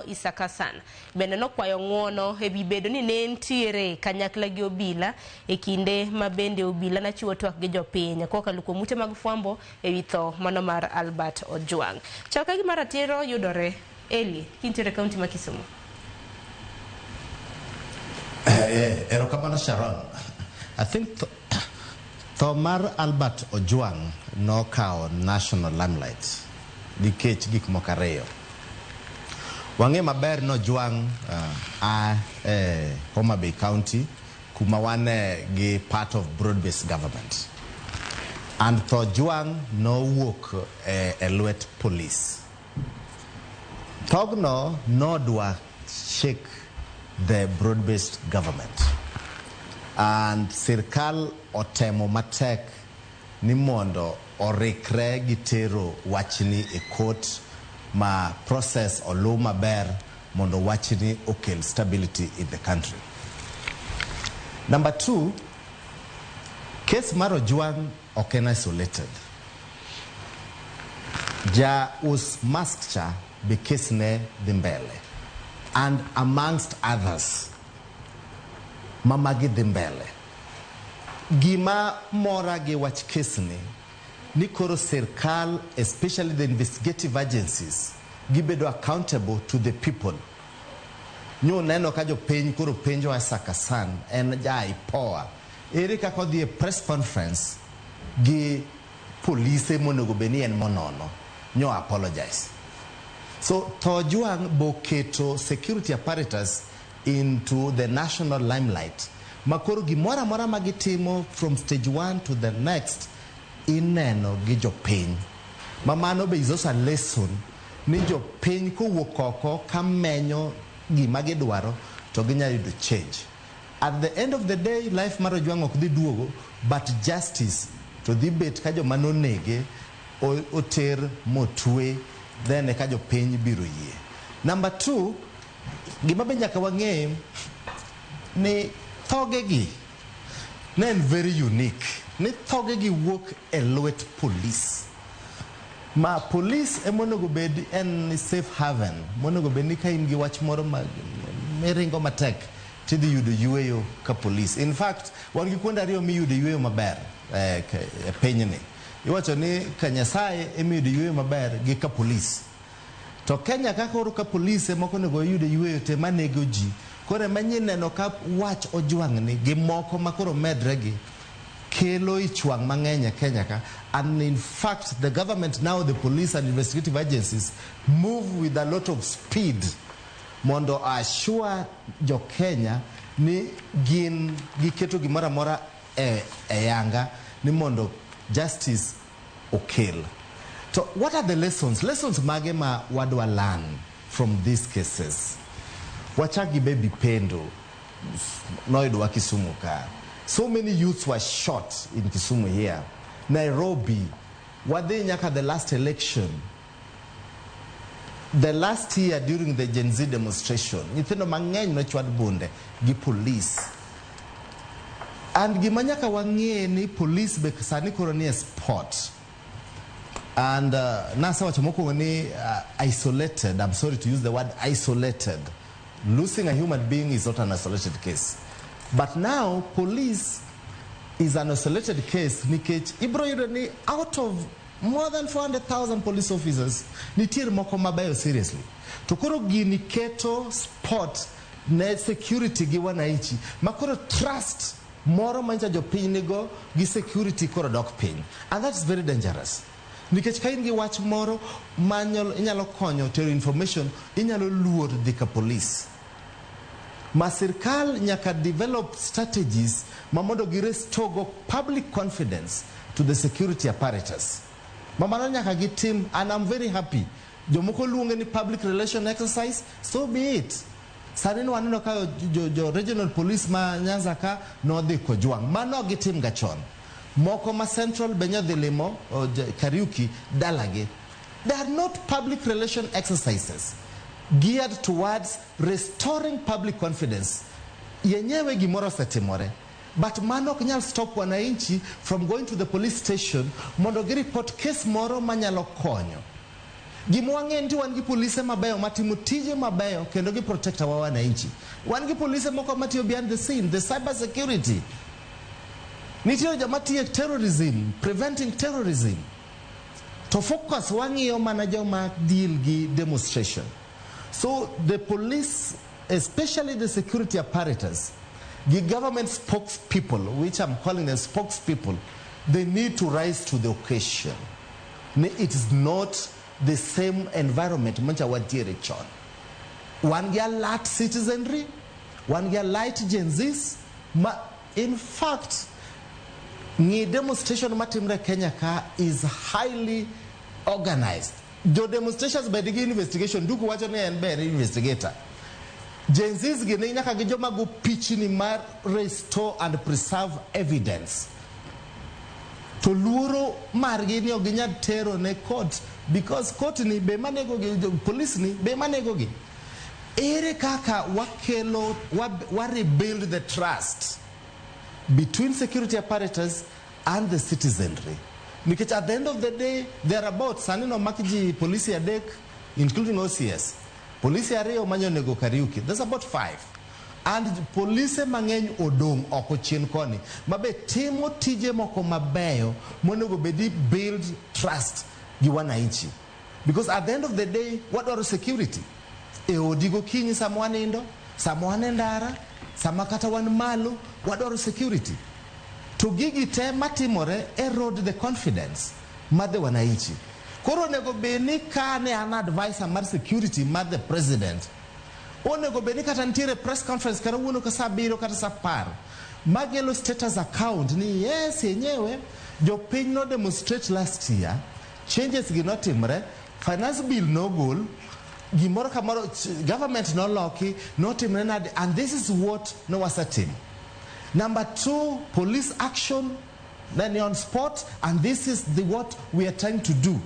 Isaac Hassan bende nokwayo ng'uono e wi bedo ni ne entiere kanyakla gi obila e kinde ma bende obila nachiwo twak gi jopiny kokalo kuom ute mag fwambo e wi tho mano mar Albert Ojwang. Chal ka gima ratiro yudore Eli kintiere e kaunti ma Kisumu. Erokamano, Sharon. I think tho mar Albert Ojwang nokawo national limelight nikech gik moko ariyo. Wang'e maber ni Ojwang a e Homa Bay County, kuma wan gi part of broad-based government. And tho Ojwang nowuok e lwet police. Thogno nodwa shake the broad-based government. And sirkal otemo matek ni mondo orikre gi tero wachni e court ma process oluw maber mondo wachni okel stability in the country. Number two, case mar Ojwang ok en isolated. Ja us mask cha be case ne dhi mbele. And amongst others, mamagi dhi mbele. Gima mora gi wach case ni koro sirkal, especially the investigative agencies, gibedo accountable to the people. Nyo neno ka jopiny koro penjo Isaac Hassan, en ja IPOA. Ere kaka odhi e press conference gi polise monego bed ni en monono? Nyo apologize. So tho Ojwang boketo security apparatus into the national limelight. Makoro gimoro amora ma gitimo from stage one to the next ineno gi jopiny. Ma mano be is also a lesson ni jopiny kowuok oko ka menyo gima gidwaro to ginyalo yudo change. At the end of the day, life mar Ojwang ok dhi duogo, but justice to dhi bet ka joma nonege oter motwe, then eka jopiny biro yie. Number two, gima be nyaka wang'e ni thogegi ne en very unique, ni thogegi wuok e lwet police. Ma police ema onego bed en safe haven, monego bed ni ka in gi wach moro ma miringo matek tidhi yudo yueyo ka police. In fact, wan gi kuonde ariyo miyudo yueyo maber e pinyni. Iwacho ni ka Nyasaye ema iyudo yueyo maber gi ka police. To Kenya ka koro ka police ema ok onego oyud yueyo te manego ji. Koro ema neno ka wach Ojwang' ni gi moko ma koro medre gi kelo ich wang' mang'eny e Kenya ka. And in fact, the government now, the police and investigative agencies move with a lot of speed mondo assure jo Kenya ni gin giketo gimoro amora e yanga ni mondo justice okel. So what are the lessons? Lessons mage ma wadwa learn from these cases? Wachak gi Baby Pendo noyudowa Kisumu ka. So many youths were shot in Kisumu here. Nairobi, wadhi nyaka the last election. The last year during the Gen Z demonstration, nyithindo mang'eny nochwad bunde gi police. And gima nyaka wang'e ni police be sani koro ni e spot. And nasewacho mokwongo ni isolated, I'm sorry to use the word isolated. Losing a human being is not an isolated case. But now police is an isolated case nikech ibro yudo ni out of more than 400,000 police officers, nitiere moko mabeyo seriously. To koro gini keto spot ne security gi wananchi ma koro trust moro mancha jopiny nigo gi security koro dok piny. And that's very dangerous. Nikech ka in gi wach moro ma inyalo konyo tero information, inyalo luor dhi ka police. Ma sirkal nyaka develop strategies ma mondo gi restore go public confidence to the security apparatus. Ma mano nyaka gitim, and I'm very happy. Jomoko luonge ni public relation exercise, so be it. Sani ne waneno ka jo regional police ma Nyanza ka nodhi Kojwang'. Mano gitim ga chon. Moko ma Central be nyodhi limo Kariuki dalagi. They are not public relation exercises geared towards restoring public confidence. Yenyewe gimoro osetimore. But mano ok nyal stop wananchi from going to the police station mondo gi report case moro manyalo konyo. Gima wang'e ni wan gi polise mabeyo matimo tije mabeyo kendo gi protect our wananchi. Wan gi polise moko matiyo behind the scene, the cyber security. Nitie joma tiyo terrorism, preventing terrorism. To focus wang'iyo mana joma deal gi demonstration. So the police, especially the security apparatus, the government spokespeople, which I'm calling them spokespeople, they need to rise to the occasion. It is not the same environment mancha wantiere chon. Wan gi alert citizenry, wan gi alert Gen Zs, ma in fact, ng'i demonstration matimre Kenya ka is highly organized. Jo demonstrations bed gi investigation, Nduku wacho ni en be en investigator. Gen Zs gi ne nyaka gi joma go pichni mar restore and preserve evidence. To luoro margi ni ok ginyal tero ne court because court ni be manego gi, police ni be manego gi. Ere kaka wakelo, wa rebuild the trust between security apparatus and the citizenry? Nikech at the end of the day, they are about, sani nomak ji polisi adek, including OCS. Polisi ariyo manyo nego Kariuki. That's about 5. And polise mang'eny odong' oko chien koni, mabe timo tije moko mabeyo monego bedi build trust gi wananchi. Because at the end of the day, wadwaro security. E odi gokinyi sama wanindo, sama wan e ndara, sama kata wan malo, wadwaro security. To gigi te matimore erode the confidence mar the wananchi. Koro onego bed ni ka ne an advisor mar security mar the president, onego bed ni kata nitiere press conference kata wuono ka saa 7 kata saa 10 magelo status account ni yes yenyewe jopiny no demonstrate last year, changes gi notimre, finance bill nogol, gimoro kamoro government noloki, notimre nade, and this is what nowasetimo. Number 2, police action then on spot, and this is the what we are trying to do.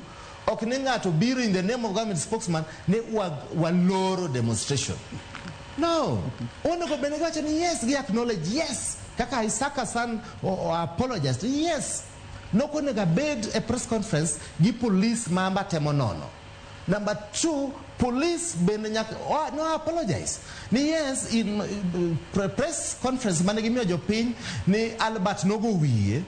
Ok ni ng'ato biro in the name of government spokesman ni waloro demonstration. No. Onego bed ni giwacho ni yes, gi acknowledge yes. Kaka Isaka San o apologized. Yes. Nok onego bed e press conference gi police ma temo nono. Number 2, police bende nyaka no apologize. Ni yes, in press conference mane gimiyo jopiny ni Albert nogo wiye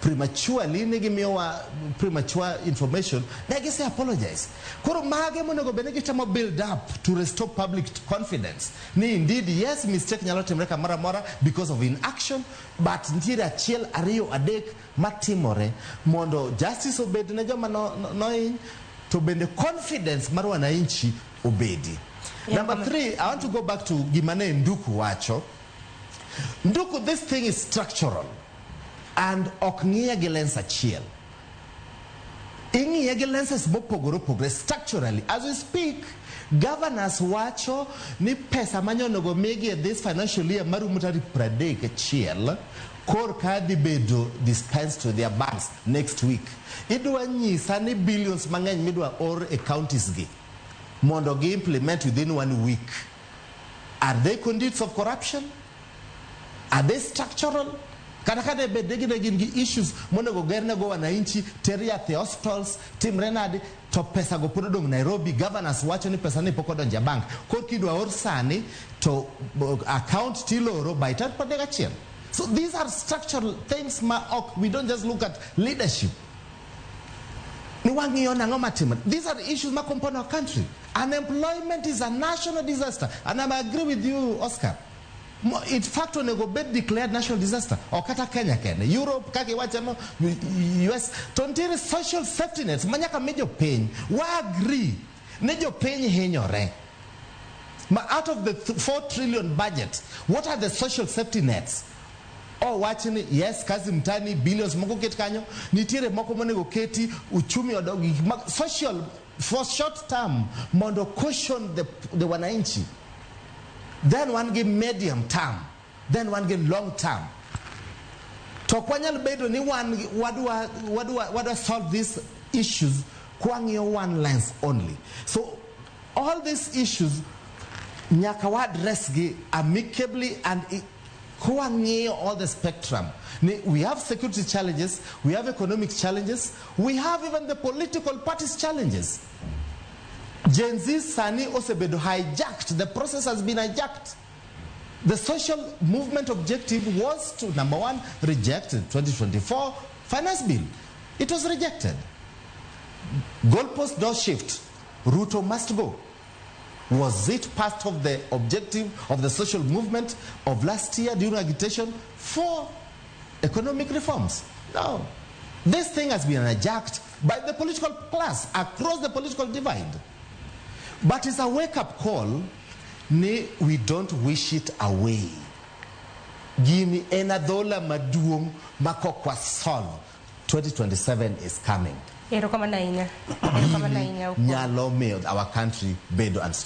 prematurely, ne gimiyowa premature information, ne gise apologize. Koro mage monego bed ni gitemo build up to restore public confidence. Ni indeed, yes, mistake nyalo timre kamoro amora because of inaction, but nitiere achiel, ariyo, adek matimore mondo justice obed ne joma nohiny, to bende confidence mar wananchi obedi. Number 3, I want to go back to gima ne Nduku wacho. Nduku, this thing is structural and ok ng'iye gi lens achiel. Ing'iye gi lenses mopogore opogore structurally. As we speak, governors wacho ni pesa manyo onego migi e this financial year marumo tarik 31 kor ka dhi bedo dispensed to their banks next week. Idwa nyisa ni billions mang'eny midwa or e counties gi mondo gi implement within 1 week. Are they conduits of corruption? Are they structural? Kata ka ne bed ni gin gi issues monego gernego wananchi, ter yath e hospitals, timre nade, to pesa go pod odong' Nairobi. Governors wacho ni pesa ni pok odonjo e bank. Koro kidwa or sani to account tiloro by tarik 31. So these are structural things ma ok, we don't just look at leadership. Ni wang'iyo nang'o matimore. These are issues ma compound our country. Unemployment is a national disaster. And I agree with you, Oscar. In fact, onego bed declared national disaster. Ok kata Kenya kende. Europe, kaka iwacho no, US. To nitiere social safety nets ma nyaka mi jopiny. Wa agree ni jopiny hinyore. Ma out of the 4 trillion budget, what are the social safety nets? Oh, wach ni, yes, kazi mtaani, billions moko ket kanyo, nitiere moko monego keti, uchumi odog, social, for short term, mondo caution the wananchi. Then one give medium term, then one give long term. To ok wanyal bedo ni wan wadwa solve these issues kwang'iyo one lens only. So all these issues nyaka wa address gi amicably and kwang'iyo all the spectrum. Ni, we have security challenges, we have economic challenges, we have even the political parties challenges. Gen Z sani osebedo hijacked. The process has been hijacked. The social movement objective was to, number one, reject the 2024 finance bill. It was rejected. Goalpost no shift. Ruto must go. Was it part of the objective of the social movement of last year during agitation for economic reforms? No. This thing has been hijacked by the political class across the political divide. But it's a wake-up call ni we don't wish it away. Gini en adhola maduong' ma kok solve. 2027 is coming. Erokamano ahinya. Erokamano ahinya. Nyalo miyo our country bedo unstable.